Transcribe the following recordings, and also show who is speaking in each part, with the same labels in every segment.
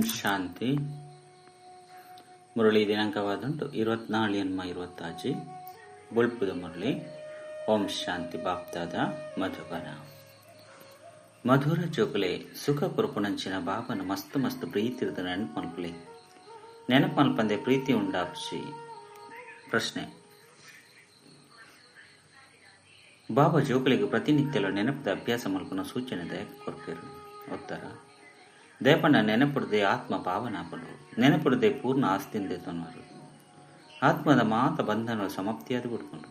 Speaker 1: ಓಂ ಶಾಂತಿ. ಮುರಳಿ ದಿನಾಂಕವಾದುಂಟು 24/8/26 ಬೊಳ್ಪುದ ಮುರಳಿ. ಓಂ ಶಾಂತಿ. ಬಾಪ್ದಾದ ಮಧುಬನ ಮಧುರ ಜೋಕುಲೆ ಸುಖ ಕೊರಪುನಂಚಿನ ಬಾಬನ ಮಸ್ತ್ ಮಸ್ತ್ ಪ್ರೀತಿರದ ನೆನಪು ಮಲ್ಪುಲೆ. ನೆನಪು ಮಲ್ಪಂದೆ ಪ್ರೀತಿ ಉಂಡಾಪುಜಿ. ಪ್ರಶ್ನೆ: ಬಾಬಾ ಜೋಕುಲೆಗ್ ಪ್ರತಿನಿತ್ಯಲ ನೆನಪುದ ಅಭ್ಯಾಸ ಮಲ್ಪುನ ಸೂಚನೆ ದಯ ಕೊರ್ಪೆರು. ಉತ್ತರ: ದಯಪಂಡ ನೆನಪುಡದೆ ಆತ್ಮ ಪಾವನಾಪುಂಡು. ನೆನಪುಡದೆ ಪೂರ್ಣ ಆಸ್ತಿಂದೆ ತನ್ವರು ಆತ್ಮದ ಮಾತ ಬಂಧನ ಸಮಾಪ್ತಿಯಾದ ಬಿಡ್ಪುಂಡು.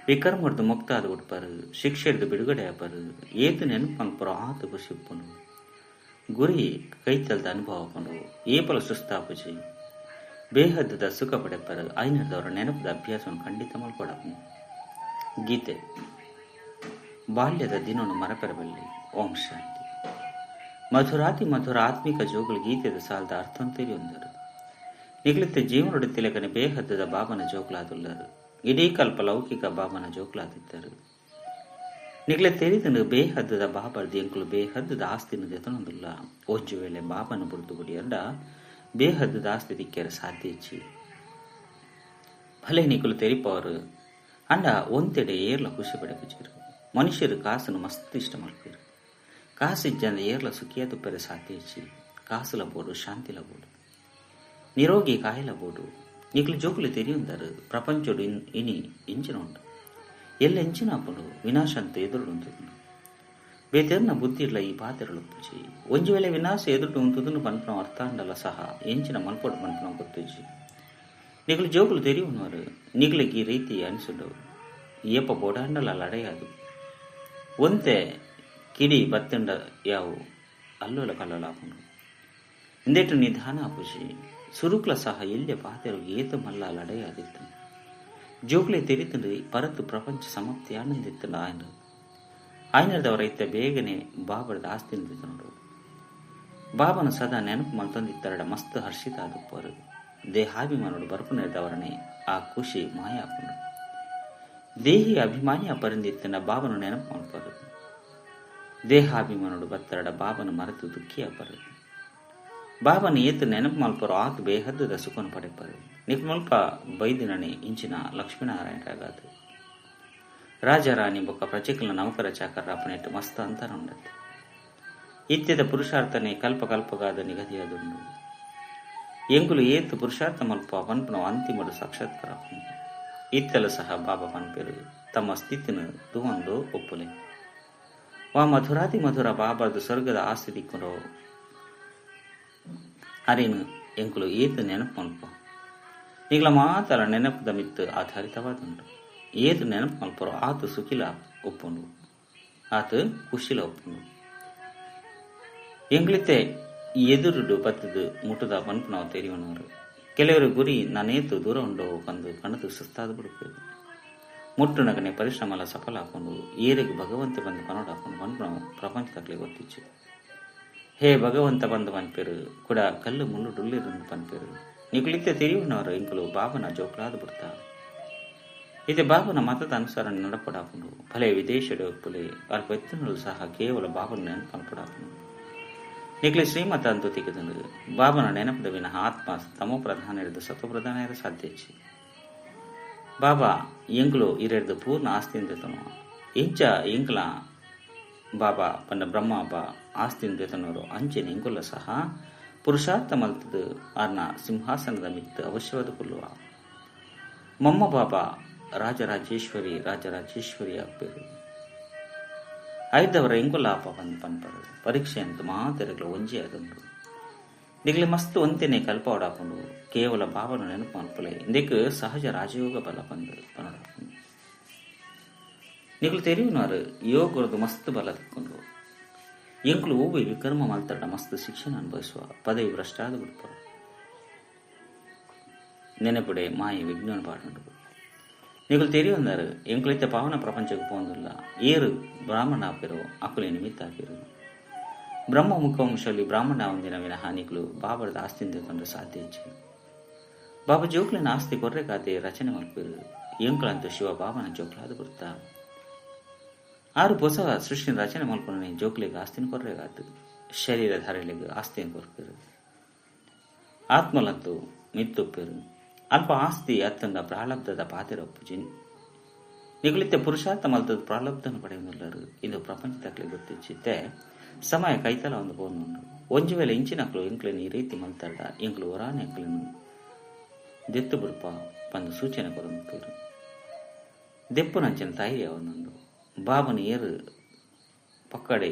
Speaker 1: ವಿಕರ್ಮರ್ದು ಮುಕ್ತ ಆದ ಬಿಡ್ಪಾರು. ಶಿಕ್ಷೆಡ್ದು ಬಿಡುಗಡೆ ಆಪರು. ಏತು ನೆನಪು ಮಲ್ಪುರ ಆತ ಖುಷಿ ಉಪ್ಪುಂಡು. ಗುರಿ ಕೈತಲ್ದ ಅನುಭವ ಆಪುಂಡು. ಏಪಲ ಸುಸ್ತಾಪುಜಿ. ಬೇಹದ್ದದ ಸುಖ ಪಡೆಪರು. ಐನದವರ ನೆನಪದ ಅಭ್ಯಾಸವನ್ನು ಖಂಡಿತ ಮಲ್ಪೊಡಾಪುಂಡು. ಗೀತೆ: ಬಾಲ್ಯದ ದಿನವನ್ನು ಮರಪೆರಬಲ್ಲಿ. ಓಂ ಶಾಂತಿ. ಮಧುರಾತಿ ಮಧುರ ಆತ್ಮಿಕ ಜೋಗುಲು ಗೀತೆದ ಸಾಲದ ಅರ್ಥಂ ತೆರಿಯೊಂದರು. ನಿಗಲಿತ ಜೀವನೊಡು ತಿಲಕನೆ ಬೇಹದ್ದದ ಬಾಬನ ಜೋಕುಲಾದುಲ್ಲರು. ಇಡೀ ಕಲ್ಪ ಲೌಕಿಕ ಬಾಬನ ಜೋಕುಲಾದಿದ್ದರು. ನಿಗಲೆ ತೆರಿದನು ಬೇಹದ್ದದ ಬಾಬರ್ದು ಎಂಕುಲು ಬೇಹದ್ದದ ಆಸ್ತಿನ ದೆತೊನೊಂದುಲ್ಲ. ಒಂಜಿ ವೇಳೆ ಬಾಬನ ಬುಡ್ದು ಬುಡಿಯರ್ಡ ಬೇಹದ್ದದ ಆಸ್ತಿ ತಿಕ್ಕೆರೆ ಸಾಧ್ಯ ಇಜ್ಜಿ. ಭಲೆ ನಿಕುಲು ತೆರಿಪವರು ಅಂಡ ಒಂತೆಡೆ ಏರ್ಲ ಖುಷಿ ಪಡೆಪುಜೆರು. ಮನುಷ್ಯರು ಕಾಸನ್ನು ಮಸ್ತ್ ಇಷ್ಟ ಮಲ್ಪೆರು. ಕಾಸು ಇಜ್ಜಂದೆ ಏರ್ಲ ಸುಖಿಯ ತುಪ್ಪೆರೆ ಸಾಧ್ಯ ಇಜ್ಜಿ. ಕಾಸುಲ ಬೋಡು, ಶಾಂತಿಲ ಬೋಡು, ನಿರೋಗಿ ಕಾಯಿಲ ಬೋಡು. ನಿಕ್ಲು ಜೋಕುಲು ತೆರಿಯುಂದರು ಪ್ರಪಂಚೊಡು ಇನಿ ಇಂಚಿನ ಉಂಡು. ಎಲ್ಲ ಎಂಚಿನ ಆಪುಂಡು. ವಿನಾಶ ಅಂತ ಎದುರುಡು ಉಂತುದುಂಡು. ಬೇತೆರ್ನ ಬುದ್ಧಿ ಇಡ್ಲ ಈ ಪಾತೆರಲು ಉಪ್ಪುಜಿ. ಒಂಜಿ ವೇಳೆ ವಿನಾಶ ಎದುರುಡು ಉಂತುದುಂಡು ಪನ್ಪುನ ಅರ್ಥ ಅಂಡಲ ಸಹ ಎಂಚಿನ ಮಲ್ಪೊಡು ಪನ್ಪುನ ಗೊತ್ತುಜ್ಜಿ. ನಿಕ್ಲು ಜೋಕುಲು ತೆರಿಯುನವರು ನಿಕ್ಲಿಗ್ ಈ ರೀತಿ ಅನಿಸುಂಡು. ಏಪ ಬೋಡಾಂಡಲ ಲಡೆಯಾದು ಒಂತೆ ಕಿಡಿ ಬತ್ತಂಡ ಯಾವು ಅಲ್ಲೋಲ ಕಲ್ಲೋಲ ಆಪುಂಡು. ಇಂದೆಟು ನಿಧಾನ ಆಪುಜಿ. ಸುರುಕ್ಲ ಸಹ ಎಲ್ಯ ಪಾತೆರು ಏತ ಮಲ್ಲ ಲಡೆಯಾದಿತ್ತು. ಜೋಕ್ಲೆ ತೆರಿತಂಡು ಪರತು ಪ್ರಪಂಚ ಸಮಾಪ್ತಿ ಆನಂದಿತ್ತಂಡ ಆಯನ ಆಯನದವರ ಇತ್ತ ಬೇಗನೆ ಬಾಬರದ ಆಸ್ತಿ ನೋಡು. ಬಾಬನ ಸದಾ ನೆನಪು ಮಲ್ತೊಂದಿತ್ತರಡ ಮಸ್ತ್ ಹರ್ಷಿತ ಆದುಪ್ಪರು. ದೇಹಾಭಿಮಾನೋಡು ಬರ್ಪುನೆದವರನೆ ಆ ಖುಷಿ ಮಾಯ ಆಪುಂಡು. ದೇಹಿ ಅಭಿಮಾನಿ ಅಪರಿಂದಿತ್ತನ ಬಾಬನು ನೆನಪು ಮಲ್ಪರು. ದೇಹಾಭಿಮಾನೋಡು ಬತ್ತರಡ ಬಾಬನ ಮರೆತು ದುಃಖಿ ಅಪರು. ಬಾಬನ ಏತು ನೆನಪು ಮಲ್ಪರು ಆತು ಬೇಹದ್ದದ ಸುಖನು ಪಡೆಪರು. ನಿಕ್ ಮಲ್ಪ ಬೈದಿನನೆ ಇಂಚಿನ ಲಕ್ಷ್ಮೀನಾರಾಯಣರಾಗಾದು. ರಾಜರಾಣಿ ಬೊಕ್ಕ ಪ್ರಜೆಕುಲ ನೌಕರ ಚಾಕರ ಅಪನೆಟ್ಟು ಮಸ್ತ್ ಅಂತರ ಉಂಡತ್ತೆ. ಇತ್ಯದ ಪುರುಷಾರ್ಥನೆ ಕಲ್ಪ ಕಲ್ಪಗಾದ ನಿಗದಿಯಾದುಂಡು. ಎಂಕುಲು ಏತು ಪುರುಷಾರ್ಥ ಮಲ್ಪ ಪನ್ಪುನ ಅಂತಿಮಡು ಸಾಕ್ಷಾತ್ಕಾರ. ಇತ್ತೆಲ ಸಹ ಬಾಬಾ ಪನ್ಪೆರು ತಮ್ಮ ಸ್ಥಿತಿನ ತೂವೊಂದು ಒಪ್ಪುಲೆ. ವಾ ಮಧುರಾತಿ ಮಧುರ ಬಾಬಾರ್ದು ಸ್ವರ್ಗದ ಆಸ್ತಿ ತಿಕ್ಕೊಂಡು ಅರೇನು ಎಂಕುಲು ಏತು ನೆನಪು ಮಲ್ಪ. ನಿಗ್ಲ ಮಾತಲ ನೆನಪುದ ಮಿತ್ತು ಆಧಾರಿತವಾದುಂಡು. ಏತು ನೆನಪು ಮಲ್ಪರೋ ಆತು ಸುಖಿಲ ಒಪ್ಪುಂಡು, ಆತು ಖುಷಿಲ ಒಪ್ಪುಂಡು. ಎಂಗ್ಲಿತೆ ಎದುರುಡು ಬತ್ತದು ಮುಟ್ಟುದ ಪನ್ಪುನವು ತೆರಿಯುನವರು. ಕೆಲವರು ಗುರಿ ನಾನೇತು ದೂರ ಉಂಡು ಪಂದು ಕಣದು ಸುಸ್ತಾದ ಬಿಡುತ್ತೇವೆ. ಮುಟ್ಟುನಗನೆ ಪರಿಶ್ರಮಲ ಸಫಲ ಹಾಕೊಂಡು ಏರಿಗೆ ಭಗವಂತ ಬಂದು ಕನ್ನಡ ಹಾಕೊಂಡು ಪನ್ಪುನವು ಪ್ರಪಂಚದಾಗಲಿ ಗೊತ್ತಿಚ್ಚು. ಹೇ ಭಗವಂತ ಬಂದು ಪನ್ಪೇರು ಕೂಡ ಕಲ್ಲು ಮುಳ್ಳು ಡುಲ್ಲಿರಂದು ಪನ್ಪೇರು. ನಿಕುಲಿತ್ತೆ ತೆರಿಯುನವರು ಇಂಕುಲು ಬಾಬನ ಜೋಕುಲಾದ ಬಿಡ್ತಾ. ಇದು ಬಾಬನ ಮತದ ಅನುಸಾರ ನಡಪಡಾಪುಂಡು. ಭಲೆ ವಿದೇಶಡು ಪುಲೆ ಅಲ್ಪ ಎತ್ತನಲು ಸಹ ಕೇವಲ ಬಾಬನ ನೆನಪು ಮಲ್ಪಡಾಪುಂಡು. ನಿಕ್ಲೆ ಶ್ರೀಮತ ಅಂತೂ ತಿಕ್ಕದಂಡು. ಬಾಬನ ನೆನಪದ ವಿನಃ ಆತ್ಮ ತಮೋ ಪ್ರಧಾನ ಹಿಡಿದು ಸತ್ವ ಪ್ರಧಾನ ಇರ ಸಾಧ್ಯ ಇಜ್ಜಿ. ಬಾಬಾ ಎಂಕುಲು ಇರೆಡ್ದು ಪೂರ್ಣ ಆಸ್ತಿಯಿಂದ ತನು ಇಂಚ ಎಂಕುಲ ಬಾಬಾ ಪಂಡ ಬ್ರಹ್ಮ ಬಾ ಆಸ್ತಿಯಿಂದ ತನ್ನೋರು ಅಂಚೆನೆ ಎಂಕುಲ ಸಹ ಪುರುಷಾರ್ಥ ಮಲ್ತದು ಅರ್ನ ಸಿಂಹಾಸನದ ಮಿತ್ತು ಅವಶ್ಯವಾದ ಕೊಲ್ಲುವ. ಮೊಮ್ಮ ಬಾಬಾ ರಾಜರಾಜೇಶ್ವರಿ ರಾಜರಾಜೇಶ್ವರಿ ಆಗ್ಬೇಕು. ಐದವರ ಎಂಕುಲ ಅಪ್ಪ ಬಂದು ಪನ್ಪರು. ಪರೀಕ್ಷೆ ಅಂತ ಮಾತೆರಗಳು ಒಂಜಿ ಆದುಂಡು. ನಿಗ್ಲೆ ಮಸ್ತ್ ಒಂತೆನೆ ಕಲ್ಪ ಓಡಾಪುಂಡು. ಕೇವಲ ಬಾಬನ ನೆನಪು ಮಲ್ಪುಲೆ. ಇಂದೆಕ್ ಸಹಜ ರಾಜಯೋಗ ಬಲ ಬಂದು ಪನೊಡಾಪುಂಡು. ನಿಗ್ಲು ತೆರಿಯುನವರು ಯೋಗರದು ಮಸ್ತ್ ಬಲ ತಿಕ್ಕೊಂಡು. ಎಂಕುಲು ಓವಿ ವಿಕರ್ಮ ಮಲ್ತಡ ಮಸ್ತ್ ಶಿಕ್ಷಣ ಅನುಭವಿಸುವ ಪದವಿ ಭ್ರಷ್ಟಾದ ಬಿಡ್ಪರು. ನೆನಪುಡೆ ಮಾಯ ವಿಜ್ಞಾನ ಪಾಡುಂಡು. ನಿಗುಲು ತೆರಿಯೊಂದಾರು ಎಂಕುಲಿತ್ತ ಪಾವನ ಪ್ರಪಂಚಕ್ಕೆ ಪೋಂದುಲ್ಲ. ಏರು ಬ್ರಾಹ್ಮಣ ಆಪಿರು ಅಕುಲೆ ನಿಮಿತ್ತ ಆಪಿರು. ಬ್ರಹ್ಮ ಮುಖವಂಶದಲ್ಲಿ ಬ್ರಾಹ್ಮಣ ಒಂದಿನ ವಿನಃ ನಿಕುಲು ಬಾಬರದ ಆಸ್ತಿಯಿಂದ ತಂದ್ರೆ ಸಾಧ್ಯ ಇಜ್ಜಿ. ಬಾಬಾ ಜೋಕ್ಲಿನ ಆಸ್ತಿ ಕೊರ್ರೆ ಖಾತೆ ರಚನೆ ಮಲ್ಪಿರು. ಎಂಕುಲಂತೂ ಶಿವ ಬಾಬನ ಜೋಕ್ಲಾದ ಬಿಡ್ತಾ. ಆರು ಹೊಸ ಸೃಷ್ಟಿನ ರಚನೆ ಮಲ್ಪುನ ಜೋಕ್ಲಿಗೆ ಆಸ್ತಿನ ಕೊರ್ರೆಗಾತು. ಶರೀರಧಾರಿಗಳಿಗೆ ಆಸ್ತಿಯನ್ನು ಕೊರ್ಪೇರು ಆತ್ಮಲಂತೂ ಮಿತ್ತೊಪ್ಪೇರು ಅಲ್ಪ ಆಸ್ತಿ ಅತ್ತಂಡ ಪ್ರಾಲಬ್ಧದ ಪಾತಿರೊಪ್ಪುಜಿ ನಿಗುಳಿತ ಪುರುಷಾರ್ಥ ಮಲ್ತದ ಪ್ರಾಲಬ್ಧನ ಪಡೆಯುವುದಿಲ್ಲರು ಇದು ಪ್ರಪಂಚದಾಗಲಿ ಗೊತ್ತಿಚ್ಚಿತ್ತೆ ಸಮಯ ಕೈತಲ ಒಂದು ಪೋನುಂಡು ಒಂಜಿ ವೇಳೆ ಇಂಚಿನಕ್ಲು ಎಂಕ್ಲೆನ್ ಈ ರೀತಿ ಮಲ್ತರ್ಡ ಎಂಕ್ಲು ಒರಾನೆ ಎಂಕ್ಲೆನು ದೆತ್ತು ಬುಡ್ಪ ಬಂದು ಸೂಚನೆ ಕೊರೊಂದು ದೆಪ್ಪುನಂಚಿನ ತಾಯಿ ಅವನೊಂದು ಬಾಬನ ಏರು ಪಕ್ಕಡೆ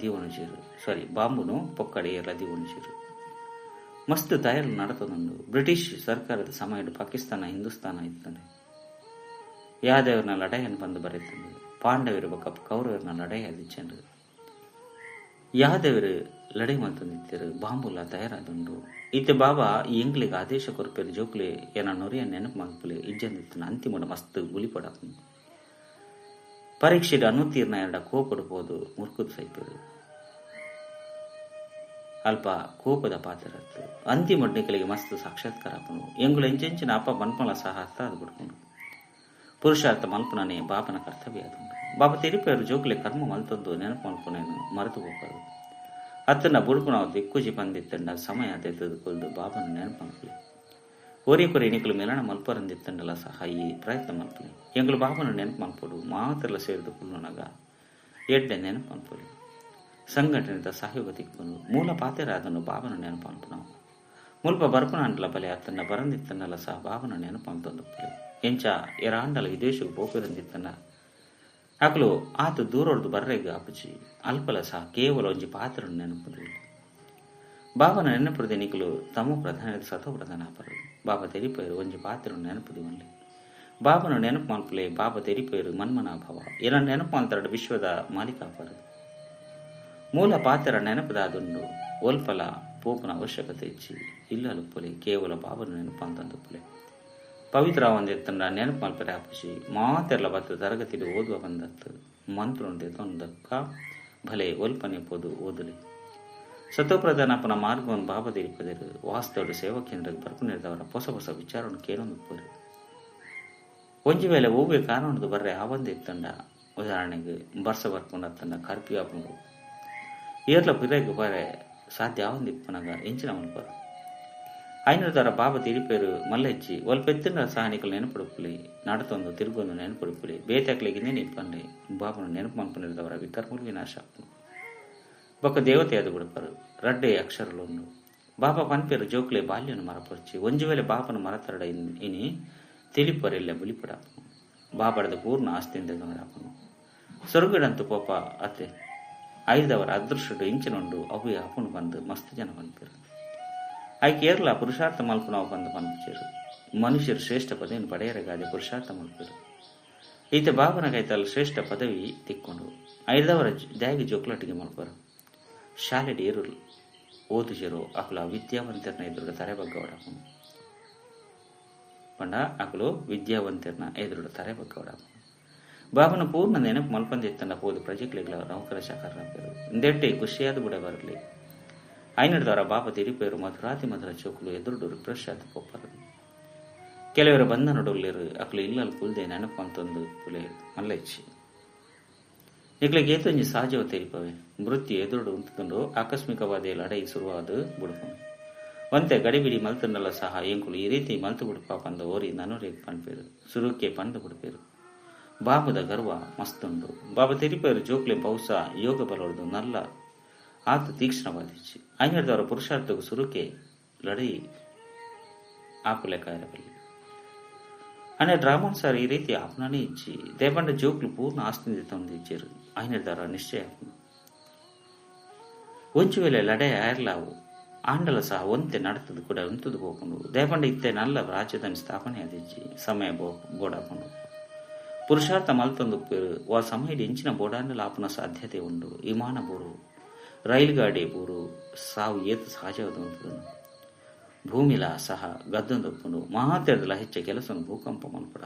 Speaker 1: ದೀವನು ಸಾರಿ ಬಾಂಬುನು ಪೊಕ್ಕಡೆ ಏರ್ಲ ದೀವನು ಮಸ್ತ್ ತಯಾರು ನಡತದುಂಡು. ಬ್ರಿಟಿಷ್ ಸರ್ಕಾರದ ಸಮಯಡು ಪಾಕಿಸ್ತಾನ ಹಿಂದೂಸ್ತಾನ ಇತ್ತಂಡೆ ಯಾದವ್ರನ್ನ ಲಡಾಯಿಯನ್ನು ಬಂದು ಬರೆಯುತ್ತಂಡು ಪಾಂಡವರು ಬೊಕ್ಕ ಕೌರವರನ್ನ ಲಡಾಯಿ ಅದಿಚ್ಚಂಡು ಯಾದವರು ಲಡೈ ಮಲ್ತೊಂದಿತ್ತೆರು ಬಾಂಬುಲ ತಯಾರಾದುಂಡು. ಇತ್ತೆ ಬಾಬಾ ಈ ಎಂಕ್ಲೆಗ್ ಆದೇಶ ಕೊರ್ಪೆರು ಜೋಕ್ಲೆ ಏನ ನೊರಿಯ ನೆನಪು ಮಲ್ಪುಲೆ ಇಜ್ಜಂದಿತ್ತನ ಅಂತಿಮಡ ಮಸ್ತ್ ಗುಲಿಪಡಾಪುಂಡು. ಪರೀಕ್ಷೆಡ್ ಅನುತ್ತೀರ್ಣ ಎರಡ ಕೋಪಡು ಪೋದು ಮುರ್ಕುದು ಸೈಪೆರು ಅಲ್ಪ ಕೋಪದ ಪಾತ್ರತ್ತು ಅಂತಿಮ ನಿಕಲಿಗೆ ಮಸ್ತ್ ಸಾಕ್ಷಾತ್ಕಾರ ಆಪುಂಡು. ಎಂಗುಲು ಎಂಚೆಂಚಿನ ಅಪ್ಪ ಪನ್ಪಲ ಸಹ ಅರ್ಥ ಅದು ಬಿಡ್ಕೊಂಡು ಪುರುಷಾರ್ಥ ಮಲ್ಪುನನೇ ಬಾಬನ ಕರ್ತವ್ಯ ಆದುಂಡು. ಬಾಬಾ ತೆರಿಪೇರು ಜೋಕ್ಲೆ ಕರ್ಮ ಮಲ್ತೊಂದು ನೆನಪು ಮಲ್ಪುನೇನು ಮರೆತು ಹೋಗದು ಅತ್ತನ ಬುಡುಪುನ ದಿಕ್ಕುಜಿ ಪಂದಿತ್ತಂಡ ಸಮಯ ತೆಗೆದುಕೊಳ್ದು ಬಾಬನ ನೆನಪು ಮಲ್ಪಲೆ ಒರಿ ಕೊರಿ ನಿಕಲು ಮಿಲನ ಮಲ್ಪರಂದಿತ್ತಂಡಲ ಸಹ ಈ ಪ್ರಯತ್ನ ಮಲ್ಪಲೆ ಎಂಗುಲು ಬಾಬನ ನೆನಪು ಮಲ್ಪಡು ಮಾತ್ರಲ ಸೇರಿದು ಕುಲ್ಲುನಗ ಎಡ್ಡೆ ನೆನಪು ಮಲ್ಪಲೆ ಸಂಘಟನೆದ ಸಹಯೋಗ ತಿಕ್ಕೊಂಡು ಮೂಲ ಪಾತೆರಾದನು ಬಾಬನ ನೆನಪು ಮಲ್ಪುನವು ಮುಲ್ಪ ಬರ್ಪುನ ಅಂಡಲ ಬಲೆ ಅತ್ತನ್ನ ಬರಂದಿತ್ತನ್ನಲ ಸಹ ಬಾಬನ ನೆನಪು ಮಲ್ತೊಂದುಪ್ಪಲೆ ಎಂಚ ಎರಾಂಡಲ ವಿದೇಶಕ್ಕೆ ಪೋಪಿರಂದಿತ್ತನ್ನ ಅಕಲು ಆತ ದೂರೊಡ್ದು ಬರ್ರೆಗ್ ಆಪುಜಿ ಅಲ್ಪಲ ಸಹ ಕೇವಲ ಒಂಜಿ ಪಾತ್ರ ನೆನಪುದಿಲ್ಲ. ಬಾಬನ ನೆನಪುರದೆ ನಿಕಲು ತಮ್ಮ ಪ್ರಧಾನ ಸತೋ ಪ್ರಧಾನ ಆಪರು. ಬಾಬಾ ತೆರಿಪೇರು ಒಂಜಿ ಪಾತ್ರ ನೆನಪುದಿ ಒನ್ಲೆ ಬಾಬನ ನೆನಪು ಮಲ್ಪಲೆ ಬಾಬಾ ತೆರಿಪೇರು ಮನ್ಮನಾಭವ ಏನ ನೆನಪು ಮಲ್ತರಡು ವಿಶ್ವದ ಮಾಲೀಕ ಆಪರು. ಮೂಲ ಪಾತ್ರ ನೆನಪುದಾದುಂಡು ಒಲ್ಪಲ ಪೋಪನ ಅವಶ್ಯಕತೆ ಇಚ್ಚಿ ಇಲ್ಲಲುಪ್ಪಲೆ ಕೇವಲ ಬಾಬನ ನೆನಪು ಅಂತಂದುಪ್ಪಲೆ ಪವಿತ್ರ ಒಂದೆತ್ತಂಡ ನೆನಪು ಮಲ್ಪರೆ ಆಪುಜಿ ಮಾತೆರ್ಲ ಬತ್ತು ತರಗತಿಲಿ ಓದುವ ಬಂದತ್ತು ಮಂತ್ರೊಂದಕ್ಕ ಭಲೆ ಒಲ್ಪನೆ ಪೋದು ಓದಲಿ ಸತೋಪ್ರಧಾನಪ್ಪನ ಮಾರ್ಗವನ್ನು ಬಾಬಾ ತಿರುಪದಿರು ವಾಸ್ತವಡು ಸೇವಾ ಕೇಂದ್ರಕ್ಕೆ ಬರ್ಪುನಿರ್ದವರ ಹೊಸ ಹೊಸ ವಿಚಾರವನ್ನು ಕೇಳೊಂದು ಒಂಜಿ ವೇಳೆ ಓವೆ ಕಾರಣದ ಬರ್ರೆ ಆವಂದ ಇತ್ತಂಡ ಉದಾಹರಣೆಗೆ ಬರ್ಸ ಬರ್ಪುಂಡ ಕರ್ಪಿ ಆಪುಂಡು ಏರ್ಲ ಪಿರಗೆ ಬರೆ ಸಾಧ್ಯ ಆವಂದ ಇಪ್ಪನಾಗ ಎಂಚಿನ ಮಲ್ಪರು ಐನೂರು ಬಾಬಾ ತಿರಿಪೇರು ಮಲ್ಲೆಚ್ಚಿ ಒಲ್ಪೆತ್ತಿನ ಸಹನಿಕలు ನೆನಪುಡುಪುಲಿ ನಡತೊಂದು ತಿರುಗೊಂದು ನೆನಪುಡುಪುಲಿ ಬೇತಾಕ್ಲಿಗೆ ನೆನಪನ್ನಿ ಬಾಬನ ನೆನಪು ಮಲ್ಪನಿರ್ದವರ ವಿಕರ್ಮುಲು ವಿನಾಶ ಬೊಕ್ಕ ದೇವತೆ ಅದು ಬಿಡುಪರು ರಡ್ಡೆ ಅಕ್ಷರಲೊಂದು ಬಾಬಾ ಪನ್ಪೇರು ಜೋಕ್ಲೆ ಬಾಲ್ಯನು ಮರಪರ್ಚಿ ಒಂಜಿ ವೇಳೆ ಬಾಬನ ಮರತರಡ ಇನಿ ತಿಳಿಪರೆಲ್ಲ ಬುಲಿಪಡಾಪನು ಬಾಬಡದ ಪೂರ್ಣ ಆಸ್ತಿಯಿಂದ ನೋಡಾಪನು ಸೊರಗಡಂತು ಪೋಪ ಅತ್ತೆ ಐದವರ ಅದೃಷ್ಟಡು ಇಂಚಿನೊಂಡು ಅವು ಅಪುನು ಬಂದು ಮಸ್ತ್ ಜನ ಪನ್ಪೇರು I Kerala ಪುರುಷಾರ್ಥ ಮಲ್ಪುನವು ಬಂದು ಪನ್ಪುಚೇರು ಮನುಷ್ಯರು ಶ್ರೇಷ್ಠ ಪದವಿಯನ್ನು ಪಡೆಯರಗಾದೆ ಪುರುಷಾರ್ಥ ಮಲ್ಪರು ಈತ ಬಾಬನ ಕೈತಲ್ ಶ್ರೇಷ್ಠ ಪದವಿ ತಿಕ್ಕೊಂಡು ಐದವರ ದ್ಯಾಗಿ ಜೋಕ್ಲಟ್ಟಿಗೆ ಮಲ್ಪರು ಶಾಲೆಡ್ ಏರು ಓದುಜರು ಅಕುಲ ವಿದ್ಯಾವಂತರನ್ನ ಎದುರುಡ ತರೆ ಬಗ್ಗವಡಾಪುನು ಪಂಡ ಅಕಲು ವಿದ್ಯಾವಂತರನ್ನ ಎದುರುಡ ತರೆ ಬಗ್ಗವಡಾಪುನು ಬಾಬನ ಪೂರ್ಣ ನೆನಪು ಮಲ್ಪಂದಿತ್ತಂಡ ಪೋದು ಪ್ರಜೆಕ್ಲೆಗ್ಲ ನೌಕರ ಶಾಕರ ಇಂದೆಟ್ಟೆ ಖುಷಿಯಾದ ಬುಡ ಬರಲಿ ಐನಡ್ದವರ ಬಾಬಾ ತಿರಿಪೇರು ಮಧುರಾತಿ ಮಧುರ ಚೋಕುಲು ಎದುರುಡು ರಿಫ್ರೆಶ್ ಆದ ಪೋಪರು ಕೆಲವರು ಬಂಧನಡೊಲ್ಲೇರು ಅಕಲು ಇಲ್ಲಲ್ ಕುಲ್ದೆ ನೆನಪು ಅಂತಂದು ಪುಲೆ ಮಲ್ಲೆಚ್ಚಿ ನಿಕ್ಲೆಗ್ ಏತೊಂಜಿ ಸಹಜವ ತೆರಿಪವೆ ಮೃತ್ಯು ಎದುರುಡು ಉಂತುಂಡು ಆಕಸ್ಮಿಕವಾದ ಲಡೈ ಶುರುವಾದ ಬುಡುಪು ಒಂತೆ ಗಡಿಬಿಡಿ ಮಲ್ತಂಡಲ ಸಹ ಎಂಕುಲು ಈ ರೀತಿ ಮಲ್ತು ಬುಡುಪ ಪಂದ ಓರಿ ನನೊರೆ ಪನ್ಪೇರು ಸುರುಕೆ ಪಂದು ಬುಡುಪೇರು ಬಾಬುದ ಗರ್ವ ಮಸ್ತುಂಡು. ಬಾಬಾ ತೆರಿಪೇರು ಜೋಕ್ಲೆ ಬಹುಸ ಯೋಗ ಬಲೊಡ್ದು ನಲ್ಲ ಆತ ತೀಕ್ಷ್ಣವಾದಿಚ್ಚಿ ಐನರ್ದವರ ಪುರುಷಾರ್ಥకు ಸುರುಕೆ ಲಡೈ ಆಪುಲೆಕಾಯರಬಲ್ಲಿ ಅనే ಡ್ರಾಮನ್ ಸರ್ ಈ ರೀತಿ ಆಪ್ನಾನೇ ಇಚ್ಚಿ ದೇಪಂಡ ಜೋಕ್ಲು ಪೂರ್ಣ ಆಸ್ತಿ ತಂದು ಇಚ್ಚಿರು ಐನರ್ದವರ ನಿಶ್ಚಯ ಆಪುನು. ಒಂಚು ವೇಳೆ ಲಡೈ ಆಯರ್ಲಾವು ಆಂಡಲ ಸಹ ಒಂತೆ ನಡತದು ಕೂಡ ಉಂತದು ಹೋಗುಂಡು ದೇಪಂಡ ಇತ್ತೆ ನಲ್ಲ ರಾಜ್ಯದ ಸ್ಥಾಪನೆ ಆದಿಚ್ಚಿ ಸಮಯ ಬೋಡಾಪುಂಡು ಪುರುಷಾರ್ಥ ಮಲ್ತೊಂದು ವಾ ಸಮಯದ ಇಂಚಿನ ಬೋಡಾಂಡಲ ಆಪುನ ಸಾಧ್ಯತೆ ಉಂಡು. ವಿಮಾನ ಬೋರು ರೈಲು ಗಾಡಿ ಬೋರು ಸಾವು ಏತು ಸಹಜವಾದ ಭೂಮಿಲ ಸಹ ಗದ್ದೊಂದೊಪ್ಪುಂಡು ಮಹಾತೆರದಲ ಹೆಚ್ಚ ಕೆಲಸನು ಭೂಕಂಪ ಮಲ್ಪಡ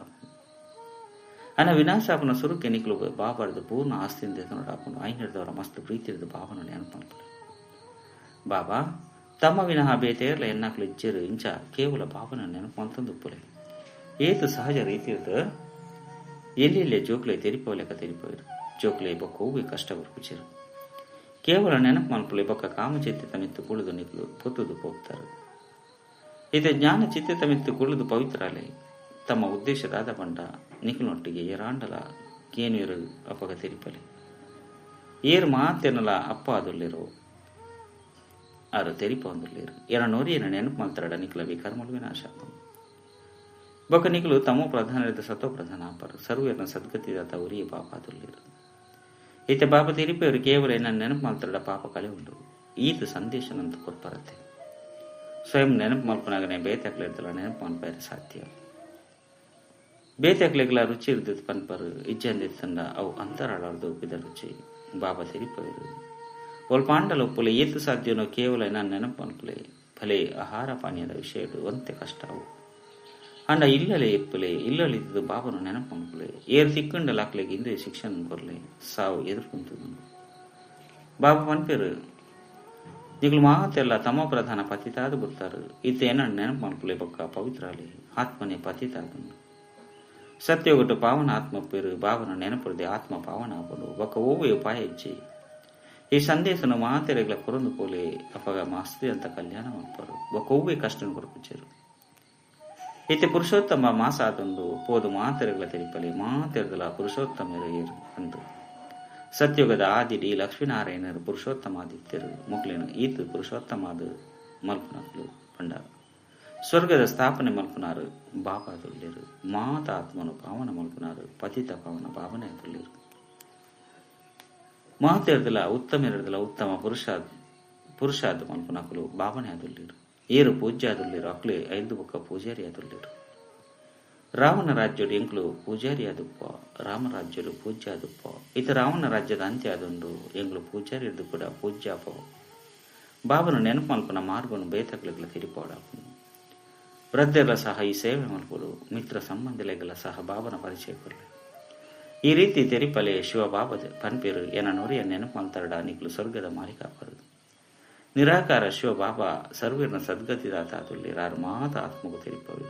Speaker 1: ಅನ ವಿನಾಶಾಪನ ಸುರುಕೆ ನಿಕ್ಲು ಬಾಬಾರ್ದು ಪೂರ್ಣ ಆಸ್ತಿಯಿಂದ ನೋಡಾಪುಂಡು ಐನರ್ದವರ ಮಸ್ತ್ ಪ್ರೀತಿರ್ದು ಬಾಬನ ನೆನಪು ಮಲ್ಪಡ ಬಾಬಾ ತಮ್ಮ ವಿನಃ ಬೇತೇರ್ಲ ಎನ್ನಾಕ್ಲು ಇಜ್ಜೆರು ಇಂಚ ಕೇವಲ ಬಾಬನ ನೆನಪು ಅಂತಂದುಪ್ಪುಲೆ ಏತು ಸಹಜ ರೀತಿಯದು ಎಲ್ಲೆಲ್ಲೇ ಜೋಕ್ಲೆ ತೆರಿಪೋಲೆಕ ತೆರಿಪೋರು ಜೋಕ್ಲೆ ಬೊಕ್ಕ ಕಷ್ಟ ಬರ್ಪುಚೆರು ಕೇವಲ ನೆನಪು ಮಲ್ಪುಲೆ ಬೊಕ್ಕ ಕಾಮಚಿತ್ತೆತ ಮಿತ್ತ್ ಕುಳ್ಳುದು ನಿಕುಲು ಪೊತ್ತುದು ಪೋಗ್ತಾರೆ. ಇತ್ತೆ ಜ್ಞಾನ ಚಿತ್ತೆತ ಮಿತ್ತ್ ಕುಳ್ಳುದು ಪವಿತ್ರಾಲೆ. ತಮ್ಮ ಉದ್ದೇಶದಾದ ಪಂಡ ನಿಕುಲೊಟ್ಟಿಗೆ ಏರಾಂಡಲ ಕೇನುವೆರು ಅಪಗ ತೆರಿಪಲೆ. ಏರು ಮಾತೆನಲ ಅಪ್ಪ ಆದುಲ್ಲೇರೋ ಆರು ತೆರಿಪೊಂದುಲ್ಲೇರು. ಎನ ನೋರಿಯನ ನೆನಪು ಮಲ್ತರಡ ನಿಕುಲ ವಿಕರ್ಮಲು ವಿನಾಶ. ಬೊಕ್ಕ ನಿಕುಲು ತಮೋ ಪ್ರಧಾನರಿದ ಸತೋ ಪ್ರಧಾನ ಆಪರು. ಸರ್ವೇರ್ನ ಸದ್ಗತಿದಾತ ಉರಿಯ ಪಾಪ ಆದುಲ್ಲೇರು. ಇತ್ತೆ ಬಾಪ ತೆರಿಪೆಯವರು ಕೇವಲ ಎನ್ನ ನೆನಪು ಮಲ್ತರಡ ಪಾಪ ಕಳೆ ಉಂಡು. ಈತ ಸಂದೇಶನಂತ ಕೊರ್ಪರತೆ. ಸ್ವಯಂ ನೆನಪು ಮಲ್ಪನಾಗನೆ ಬೇತಕ್ಲೆರ್ದಲ ನೆನಪು ಮಲ್ಪೆರೆ ಸಾಧ್ಯ. ಬೇತಕ್ಲೆಗ್ಲ ರುಚಿ ಇರ್ದಿತ್ತು ಪನ್ಪರು ಇಜ್ಜಂದಿತ್ತಂಡ ಅವು ಅಂತರಾಳರ್ದು ಉಪ್ಪಿದ ರುಚಿ. ಬಾಬಾ ತೆರಿಪೆಯರು ಒಲ್ಪಾಂಡಲ ಉಪ್ಪುಲೆ ಏತು ಸಾಧ್ಯವನೋ ಕೇವಲ ನಾನು ನೆನಪು ಮಲ್ಪುಲೆ. ಭಲೆ ಆಹಾರ ಪಾನೀಯದ ವಿಷಯಡು ಒಂತೆ ಕಷ್ಟ ಅವು. ಅಂಡ ಇಲ್ಲಲೆ ಎಪ್ಪುಲೆ ಇಲ್ಲಲಿದ್ದು ಬಾಬನು ನೆನಪು ಮಲ್ಪುಲೆ. ಏರು ತಿಕ್ಕಂಡಲ ಅಕ್ಲೆಗ್ ಇಂದೇ ಶಿಕ್ಷಣ ಕೊರ್ಲೆ ಸಾವು ಎದುರ್ಕೊಂತುದು. ಬಾಬಾ ಪನ್ಪೆರು ನಿಕುಲು ಮಾತೆಲ್ಲ ತಮ ಪ್ರಧಾನ ಪತಿತಾದ ಬರ್ತಾರೆ. ಇತ್ತೆ ಏನ ನೆನಪು ಮಲ್ಪುಲೆ ಬೊಕ್ಕ ಪವಿತ್ರಾಲೆ ಆತ್ಮನೇ ಪತಿತಾದುಂಡು. ಸತ್ಯೊಗಟ್ಟು ಪಾವನ ಆತ್ಮ ಪೇರು ಬಾಬನ ನೆನಪುರದೆ ಆತ್ಮ ಪಾವನ ಆಪಡು ಬೊಕ್ಕ ಓವೆ ಉಪಾಯ ಇಜ್ಜಿ. ಈ ಸಂದೇಶನ ಮಾತೆರೆಗ್ಲ ಕೊರೊಂದು ಪೋಲೆ ಅಪಗ ಮಾಸ್ತಿ ಅಂತ ಕಲ್ಯಾಣ ಮಲ್ಪರು ಬೊಕ್ಕ ಒವ್ವೆ ಕಷ್ಟನು ಕೊರ್ಪುಜೆರು. ಇತ್ತೆ ಪುರುಷೋತ್ತಮ ಮಾಸ ಆತೊಂದು ಪೋದು ಮಾತೆರೆಗ್ಲ ತೆರಿಪಲೆ ಮಾತೆರ್ದಲ ಪುರುಷೋತ್ತಮರು ಏರು ಅಂದು. ಸತ್ಯುಗದ ಆದಿಡಿ ಲಕ್ಷ್ಮೀನಾರಾಯಣರು ಪುರುಷೋತ್ತಮ ಆದಿತ್ಯರು ಮೊಕ್ಲೇನು ಈತ ಪುರುಷೋತ್ತಮಾದ ಮಲ್ಪನಕ್ಲು ಪಂಡ ಸ್ವರ್ಗದ ಸ್ಥಾಪನೆ ಮಲ್ಪನಾರು ಬಾಬಾದುಲ್ಲೇರು. ಮಾತ ಆತ್ಮನು ಪಾವನ ಮಲ್ಪನಾರು ಪತಿತ ಪಾವನ ಭಾವನೆ ಆದುಲ್ಲೇರು. ಮಾತೆರ್ದಲ ಉತ್ತಮೆರದಲ ಉತ್ತಮ ಪುರುಷಾದ ಮಲ್ಪನಕುಲು ಭಾವನೆ ಆದುಲ್ಲೇರು. ಏರು ಪೂಜ್ಯ ಆದುಲ್ಲೇರು ಅಕ್ಲೆ ಐದು ಬೊಕ್ಕ ಪೂಜಾರಿ ಆದುಲ್ಲೇರು. ರಾವಣ ರಾಜ್ಯಡು ಎಂಕ್ಲು ಪೂಜಾರಿ ಆದುಪ್ಪ, ರಾಮರಾಜ್ಯಡು ಪೂಜ್ಯ ಆದುಪ್ಪ. ಇತ ರಾವಣ ರಾಜ್ಯದ ಅಂತ್ಯ ಆದುಂಡು ಎಂಕ್ಲು ಪೂಜಾರಿ ಇದ್ದು ಕೂಡ ಪೂಜ್ಯಾಪ. ಬಾಬನು ನೆನಪು ಮಲ್ಪನ ಮಾರ್ಗನು ಬೇತಕ್ಲೆಗ್ಲ ತಿರಿಪೋಡಾಪುನು. ವೃದ್ಧರ ಸಹ ಈ ಸೇವೆ ಮಲ್ಪಡು ಮಿತ್ರ ಸಂಬಂಧಿಲೆಗಳ ಸಹ ಬಾಬನ ಪರಿಚಯ ಕೊರಲೆ. ಈ ರೀತಿ ತೆರಿಪಲೆ ಶಿವ ಬಾಬ ಪನ್ಪೇರು ಎನ ನೊರಿಯ ನೆನಪು ಮಲ್ತರಡ ನಿಕ್ಲು ಸ್ವರ್ಗದ ಮಾಲಿಕಾಪರು. ನಿರಾಕಾರ ಶಿವ ಬಾಬಾ ಸರ್ವೀರ್ನ ಸದ್ಗತಿದಾತ ಆದುಲ್ಲೇರು ಮಾತ ಆತ್ಮಗೂ ತೆರಿಪವರು.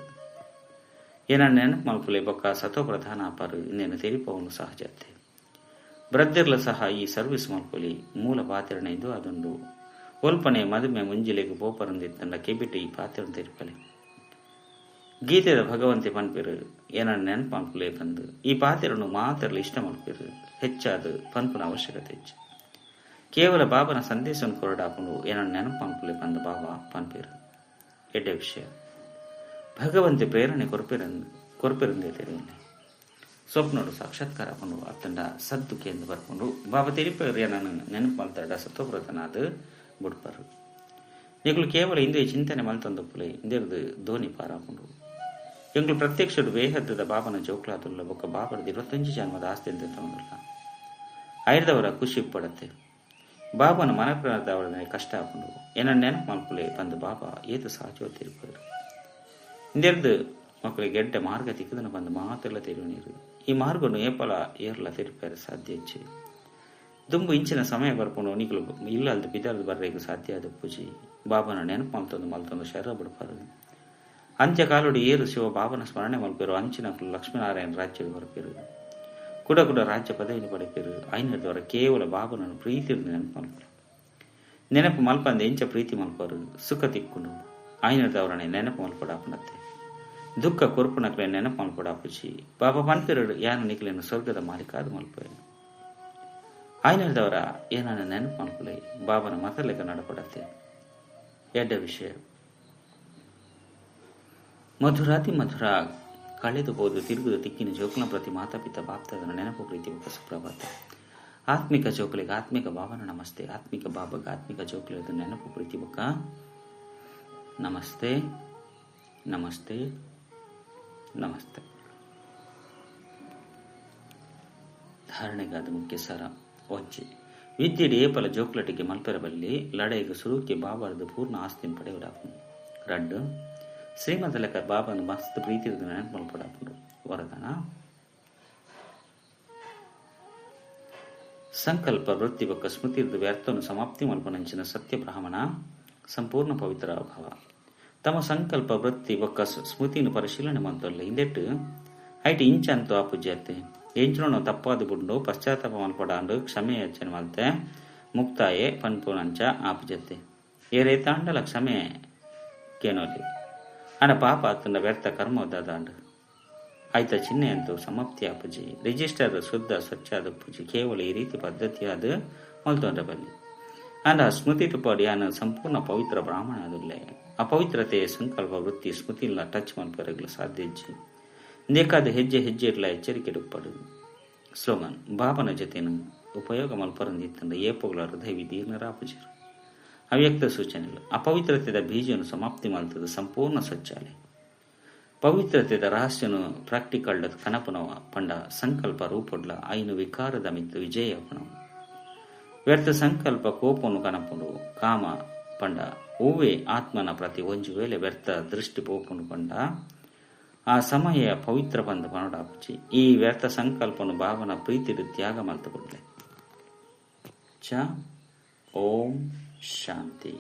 Speaker 1: ಏನ ನೆನಪು ಮಲ್ಪುಲೆ ಬೊಕ್ಕ ಸತೋ ಪ್ರಧಾನ ಅಪರು ಇನ್ನೇನು ತೆರಿಪವನು ಸಹಜತೆ. ವೃದ್ಧರ್ಲ ಸಹ ಈ ಸರ್ವಿಸ್ ಮಲ್ಪೊಲಿ ಮೂಲ ಪಾತ್ರಣ ಇದು ಅದೊಂದು ಒಲ್ಪನೆ ಮದುಮೆ ಮುಂಜಿಲೆಗೆ ಪೋಪರಂದಿತ್ತಂಡ ಕೆಬಿಟ್ಟು ಈ ಪಾತ್ರನ ತೆರಿಪಲೆ. ಗೀತೆದ ಭಗವಂತೆ ಪನ್ಪಿರು ಏನ ನೆನಪು ಮಲ್ಪುಲೆ ಬಂದು ಈ ಪಾತ್ರನು ಮಾತ್ರಲು ಇಷ್ಟ ಮಲ್ಪಿರು ಹೆಚ್ಚಾದ ಪನ್ಪುನ ಅವಶ್ಯಕತೆ ಹೆಚ್ಚು. ಕೇವಲ ಬಾಬನ ಸಂದೇಶವನ್ನು ಕೊರಡಾಪುಂಡು ಏನ ನೆನಪು ಮಲ್ಪುಲೆ ಬಂದು ಬಾಬಾ ಪನ್ಪಿರು. ಎಡ್ಡೆ ವಿಷಯ ಭಗವಂತೆ ಪ್ರೇರಣೆ ಕೊರ್ಪಿರಂದೇ ತೆರೆಯಲೆ. ಸ್ವಪ್ನೋಡು ಸಾಕ್ಷಾತ್ಕಾರ ಆಪುಂಡು ಅತ್ತಂಡ ಸದ್ದುಕೆ ಎಂದು ಬರ್ಕೊಂಡು ಬಾಬಾ ತೆರಿಪರು ನಾನು ನೆನಪು ಮಲ್ತಡ ಸತ್ವವ್ರತನಾದ ಬುಡ್ಪರು. ನಿಕುಲು ಕೇವಲ ಇಂದೇ ಚಿಂತನೆ ಮಲ್ತಂದಪ್ಪುಲೆ ಇಂದಿರ್ದು ಧೋನಿ ಪಾರಾಪುಂಡು. ಎಂಗ್ಲು ಪ್ರತ್ಯಕ್ಷಡು ಬೇಹದ್ದದ ಬಾಬನ ಜೋಕ್ಲಾದುಲ್ಲ ಬೊಕ್ಕ ಬಾಬರದ 25 ಜನ್ಮದ ಆಸ್ತಿ ಅಂತ ತಗೊಂಡಿಲ್ಲ. ಐರ್ದವರ ಖುಷಿ ಪಡತ್ತೆ. ಬಾಬನ ಮನಪ್ರಣದವರನೇ ಕಷ್ಟ ಆಪುಂಡು. ಏನ ನೆನಪು ಮಲ್ಪುಲೆ ಬಂದು ಬಾಬಾ ಏತು ಸಹಜ ತಿರುಪರು. ಇಂದೆರ್ದು ಮಕ್ಕಳಿಗೆ ಗೆಡ್ಡೆ ಮಾರ್ಗ ತಿಕ್ಕದನ ಬಂದು ಮಾತೆಲ್ಲ ತೆರಿವು ನೀರು. ಈ ಮಾರ್ಗನು ಏಪಲ ಏರ್ಲ ತೆರಿಪೇರೆ ಸಾಧ್ಯ ಹೆಚ್ಚು. ದುಂಬು ಇಂಚಿನ ಸಮಯ ಬರ್ಕೊಂಡು ನಿಕಲು ಇಲ್ಲ ಅಲ್ದು ಬಿದರ್ದು ಬರ್ರೇಗು ಸಾಧ್ಯ ಆದ ಪೂಜಿ. ಬಾಬನ ನೆನಪು ಮಲ್ತೊಂದು ಮಲ್ತೊಂದು ಶರ ಬಿಡ್ಪಾರು. ಅಂತ್ಯಕಾಲುಡು ಏರು ಶಿವ ಬಾಬನ ಸ್ಮರಣೆ ಮಲ್ಪೇರು ಅಂಚಿನಕಲು ಲಕ್ಷ್ಮೀನಾರಾಯಣ ರಾಜ್ಯದ ಬರ್ಪೇರು. ಕುಡ ಕುಡ ರಾಜ್ಯ ಪದವಿని ಪಡೆಪೇರು. ಐನದವರ ಕೇವಲ ಬಾಬನನ್ನು ಪ್ರೀತಿ ನೆನಪು ಮಲ್ಪರು. ನೆನಪು ಮಲ್ಪಂದೆ ಇಂಚ ಪ್ರೀತಿ ಮಲ್ಪರು ಸುಖ ತಿಕ್ಕುಂಡು. ಐನದವರನೆ ನೆನಪು ಮಲ್ಪಡಾಪನತ್ತೆ ದುಃಖ ಕೊರ್ಪುನಕ್ಲೆ ನೆನಪು ಮಲ್ಪಡಾಪುಜಿ. ಬಾಬಾ ಪನ್ಪೇರು ಯಾನು ನಿಕ್ಲೇನು ಸ್ವರ್ಗದ ಮಾಲಿಕಾದ ಮಲ್ಪೇರು. ಐನದವರ ಏನನ್ನ ನೆನಪು ಮಲ್ಪಲೆ ಬಾಬನ ಮತಲೆಕ್ಕ ನಡಪಡತ್ತೆ. ಎಡ್ಡ ವಿಷಯ ಮಧುರಾತಿ ಮಧುರ ಕಳೆದು ಹೋದು ತಿರುಗುದು ತಿಕ್ಕಿನ ಜೋಕುಲ ಪ್ರತಿ ಮಾತಾಪಿತ ಬಾಪ್ತದನ ನೆನಪು ಪ್ರೀತಿ ಒಕ್ಕ ಸುಪ್ರಭಾತ. ಆತ್ಮಿಕ ಜೋಕುಲಿಗೆ ಆತ್ಮಿಕ ಬಾಬನ ನಮಸ್ತೆ. ಆತ್ಮಿಕ ಬಾಬಾಗ ಆತ್ಮಿಕ ಜೋಕುಲಿದ ನೆನಪು ಪ್ರೀತಿ ಬೊಕ್ಕ ನಮಸ್ತೆ ನಮಸ್ತೆ ನಮಸ್ತೆ. ಧಾರಣೆಗಾದ ಮುಖ್ಯ ಸಾರ ಒಂಜಿ ವಿದ್ಯೆಡ್ ಏಪಲ ಜೋಕ್ಲಟಿಗೆ ಮಲ್ಪೆರಬಲ್ಲಿ ಲಡೈಗೆ ಸುರುಕ್ಕೆ ಬಾಬಾರದು ಪೂರ್ಣ ಆಸ್ತಿನ ಪಡೆಯುವುದಾಪುಂಡು. ರಡ್ಡು ಶ್ರೀಮಂತಲಕ ಬಾಬಾನ ಮಸ್ತ್ ಪ್ರೀತಿ ನೆನಪು ಮಲ್ಪಡಾಪುಂಡು. ವರದಾನ ಸಂಕಲ್ಪ ವೃತ್ತಿ ಬೊಕ್ಕ ಸ್ಮೃತಿರ್ದು ವ್ಯರ್ಥವನ್ನು ಸಮಾಪ್ತಿ ಮಲ್ಪನಂಚಿನ ಸತ್ಯ ಬ್ರಾಹ್ಮಣ ಸಂಪೂರ್ಣ ಪವಿತ್ರ ಭಾವ. ತಮ್ಮ ಸಂಕಲ್ಪ ವೃತ್ತಿ ಬೊಕ್ಕ ಸ್ಮೃತಿನ ಪರಿಶೀಲನೆ ಮಂತೊಲ್ಲ ಇಂದೆಟ್ಟು ಐಟ್ ಇಂಚ ಅಂತೂ ಆ ಪೂಜ್ಯತೆ ಎಂಚನೋ ತಪ್ಪಾದ ಬುಂಡು ಪಶ್ಚಾತ್ತಾಪ ಮಲ್ಪಡಾಂಡು ಕ್ಷಮೆ ಯಚನೆ ಮಲ್ತೆ ಮುಕ್ತಾಯೆ ಪನ್ಪುನಂಚ ಆಪುಜತ್ತೆ. ಏರೇತಾಂಡಲ ಕ್ಷಮೆ ಕೇನೊಲಿ. ಆಂಡ ಪಾಪ ಅತ್ತಂಡ ವ್ಯರ್ಥ ಕರ್ಮ ದಾದಾಂಡ್? ಆಯ್ತ ಚಿಹ್ನೆ ಅಂತೂ ಸಮಾಪ್ತಿ ಆಪುಜಿ. ರಿಜಿಸ್ಟರ್ ಶುದ್ಧ ಸ್ವಚ್ಛ ಆದುಪ್ಪುಜಿ. ಕೇವಲ ಈ ರೀತಿ ಪದ್ಧತಿಯಾದ್ ಮಲ್ತೊಂಡ ಬಲ್ಲಿ. ಆಂಡ ಸ್ಮೃತಿ ಟುಪಾಡ್ ಯಾನ್ ಸಂಪೂರ್ಣ ಪವಿತ್ರ ಬ್ರಾಹ್ಮಣ ಆದುಲ್ಲೆ. ಅಪವಿತ್ರತೆ ಸಂಕಲ್ಪ ವೃತ್ತಿ ಸ್ಮೃತಿಲ ಟಚ್ ಮಲ್ಪೆರೆಗ್ಲ ಸಾಧ್ಯ ಇಜ್ಜಿ. ಇಂದೆಕಾದ್ ಹೆಜ್ಜೆ ಹೆಜ್ಜೆಡ್ಲ ಎಚ್ಚರಿಕೆಡುಪ್ಪಡು. ಸ್ಲೋಗನ್ ಬಾಬನ ಜೊತೆನ್ ಉಪಯೋಗ ಮಲ್ಪರಂದಿತ್ತಂಡ ಏಪೊಗ್ಲ ಹೃದಯ ವಿದೀರ್ಣರಾಪುಜೆರ್. ಅವ್ಯಕ್ತ ಸೂಚನೆಲು ಅಪವಿತ್ರತೆದ ಬೀಜನು ಸಮಾಪ್ತಿ ಮಲ್ತದ ಸಂಪೂರ್ಣ ಸ್ವಚ್ಛಾಲೆ. ಪವಿತ್ರತೆದ ರಹಸ್ಯನು ಪ್ರಾಕ್ಟಿಕಲ್ಡ್ ಕನಪುನವ ಪಂಡ ಸಂಕಲ್ಪ ರೂಪೊಡ್ಲ ಐನು ವಿಕಾರದ ಮಿತ್ತ್ ವಿಜಯ ಆಪುನವು. ವ್ಯರ್ಥ ಸಂಕಲ್ಪ ಕೋಪೊನು ಕನಪುಂಡು. ಕಾಮ ಪಂಡ ಒವ್ವೆ ಆತ್ಮನ ಪ್ರತಿ ಒಂಜಿ ವೇಳೆ ವ್ಯರ್ಥ ದೃಷ್ಟಿ ಪೋಪುಂಡು ಪಂಡ ಆ ಸಮಯ ಪವಿತ್ರ ಪಂದ್ ಪನೊಡಾಪುಜಿ. ಈ ವ್ಯರ್ಥ ಸಂಕಲ್ಪನು ಭಾವನ ಪ್ರೀತಿಡ್ ತ್ಯಾಗ ಮಲ್ತ್ ಬುಡ್ಲೆ. ಚ ಓಂ ಶಾಂತಿ.